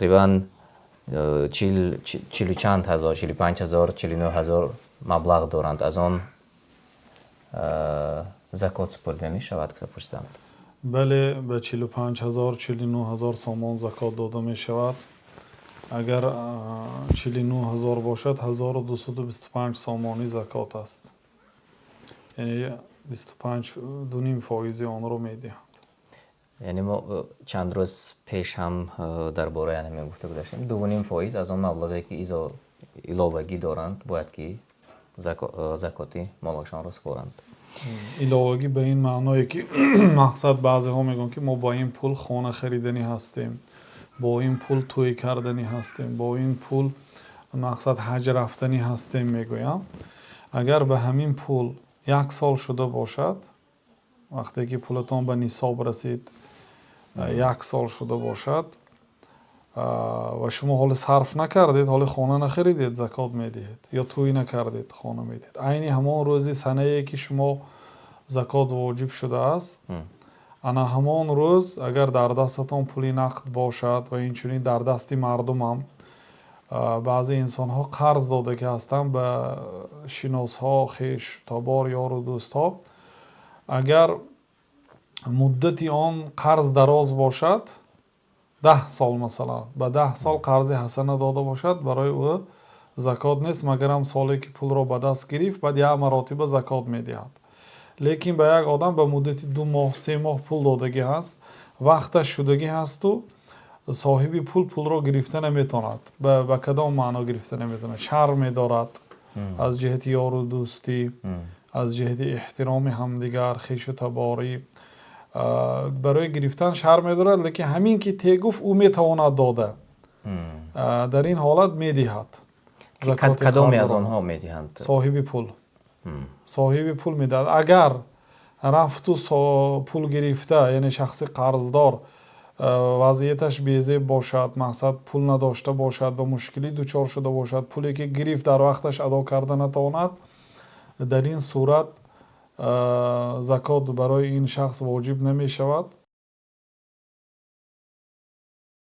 Тақрибан чилу чанд ҳазор, 45 ҳазор, 49 ҳазор маблағ доранд. Аз он закот супорида мешавад, пурсиданд. Бале, ба 45 ҳазор, 49 ҳазор сомон закот дода мешавад. Агар 49 ҳазор бошад, 1225 сомонӣ закот аст, яъне 25, 2,5 фоизи онро медиҳанд. Яъне мо чанд рӯз пеш ҳам дар бораи ҳамин гуфта гузаштем: 2,5 фоиз аз он маблағе, ки иловагӣ доранд, бояд ки закоти молашонро супоранд. Иловагӣ ба ин маъное, ки мақсад, баъзеҳо мегӯянд, ки мо бо ин пул хона хариданӣ ҳастем, бо ин пул тӯй карданӣ ҳастем, бо ин пул, мақсад, ҳаҷ рафтанӣ ҳастем, мегӯянд. Агар ба ҳамин пул як сол шуда бошад, вақте ки пулатон ба нисоб расид, як сол шуда бошад ва шумо ҳоло сарф накардед, ҳоло хона нахаридед, закот медиҳед, ё тӯй накардед, хона медиҳед. Айни ҳамон рӯзи санае, ки шумо закот воҷиб шудааст, ана ҳамон рӯз агар дар дастатон пули нақд бошад ва инчунин дар дасти мардумам, баъзе инсонҳо қарз додагӣ ҳастанд ба шиносҳо, хеш, табор, ёру дӯстҳо, агар муддати он қарз дароз бошад, 10 сол масалан, ба 10 сол қарзи ҳасана дода бошад, барои ӯ закот нест, магарам соле, ки пулро ба даст гирифт, баъд як маротиба закот медиҳад. Лекин ба як одам ба муддати 2 моҳ, 3 моҳ пул додагӣ ҳаст, вақташ шудагӣ ҳасту соҳиби пул пулро гирифта наметавонад. Ба кадом маъно гирифта наметавонад? Шарм медорад аз ҷиҳати ёру дӯстӣ, аз ҷиҳати эҳтироми ҳамдигар, хешу таборӣ, барои гирифтан шарм медорад. Лекин ҳамин ки те гуфт, ӯ метавонад дода, дар ин ҳолат медиҳад. Кадоме аз онҳо медиҳанд? Соҳиби пул, соҳиби пул медиҳад. Агар рафту пул гирифта, яъне шахси қарздор вазъияташ безеб бошад, мақсад, пул надошта бошад, ба мушкилӣ дучор шуда бошад, пуле ки гирифт, дар вақташ адо карда натавонад, дар ин сурат закот барои ин шахс воҷиб намешавад.